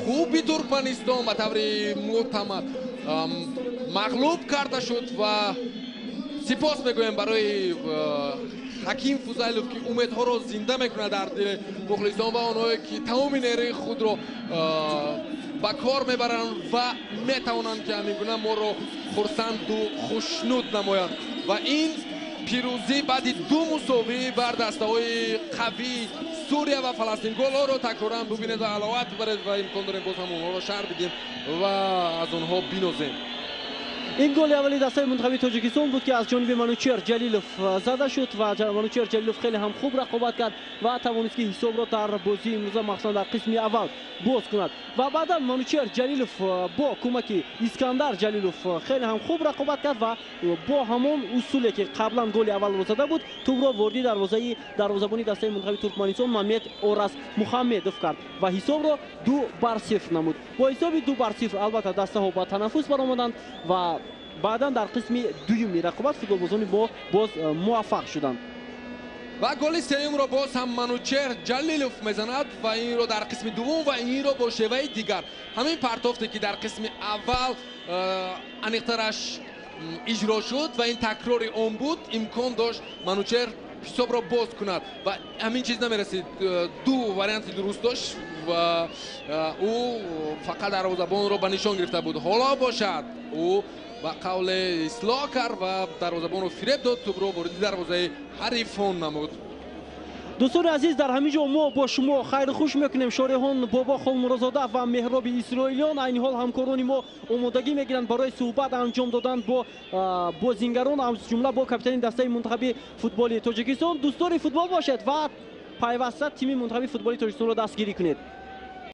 Хуби Туркманистон ба таври мӯътамад мағлуб карда шуд ва сипос мегӯем барои Ҳаким Фузайлов, ки умедҳоро зинда мекунад дар дили мухлисон ва онҳое, ки тамоми нерӯи худро ба кор мебаранд ва метавонанд, ки ҳамин гуна моро хурсанду хушнуд намоянд. Ва ин пирӯзӣ баъди ду мусовӣ бар дастаҳои қавии Сурия ва Фаластин. Голҳоро такроран бубинед ва ҳаловат бибаред ва имкон дорем боз ҳам онҳоро шарҳ бидиҳем ва аз онҳо бинозем. Ин голи аввали дастаи мунтахаби Тоҷикистон буд, ки аз ҷониби Манучер Ҷалилов зада шуд ва Манучер Ҷалилов хеле ҳам хуб рақобат кард ва тавонист, ки ҳисобро дар бозии имрӯза, махсусан дар қисми аввал, боз кунад. Ва баъдан Манучер Ҷалилов бо кӯмаки Искандар Ҷалилов хеле ҳам хуб рақобат кард ва бо ҳамон усуле, ки қаблан голи аввалро зада буд, тӯбро вориди дарвозаи дарвозабони дастаи мунтахаби Туркманистон Мамед Ораз Мухаммедов кард ва ҳисобро 2-0 намуд. Бо ҳисоби 2-0, албатта, дастаҳо ба танаффус баромаданд ва баъдан дар қисми дуюми рақобат футболбозони мо боз муваффақ шуданд. Ва голи сеюмро боз ҳам Манучер Ҷалилов мезанад ва инро дар қисми дуввум ва инро бо шеваи дигар. Ҳамин партофте, ки дар қисми аввал аниқтараш иҷро шуд ва ин такрори он буд, имкон дошт Манучер ҳисобро боз кунад ва ҳамин чиз намерасид. Ду варианти дуруст дошт ва ӯ фақат дарвозабонро ба нишон гирифта буд. Ҳоло бошад, ӯ ба қавле ислоҳ кард ва дарвозабонро фиреб дод, тӯбро вориди дарвозаи ҳарифон намуд. Дӯстони азиз, дар ҳамин ҷо мо бо шумо хайру хуш мекунем. Шореҳон Бобо Холмурозода ва Меҳроби Исроилиён. Айни ҳол ҳамкорони мо омодагӣ мегиранд барои суҳбат анҷом додан бо бозингарон, аз ҷумла бо капитани дастаи мунтахаби футболи Тоҷикистон. Дӯстдори футбол бошед ва пайваста тими мунтахаби футболи Тоҷикистонро дастгирӣ кунед.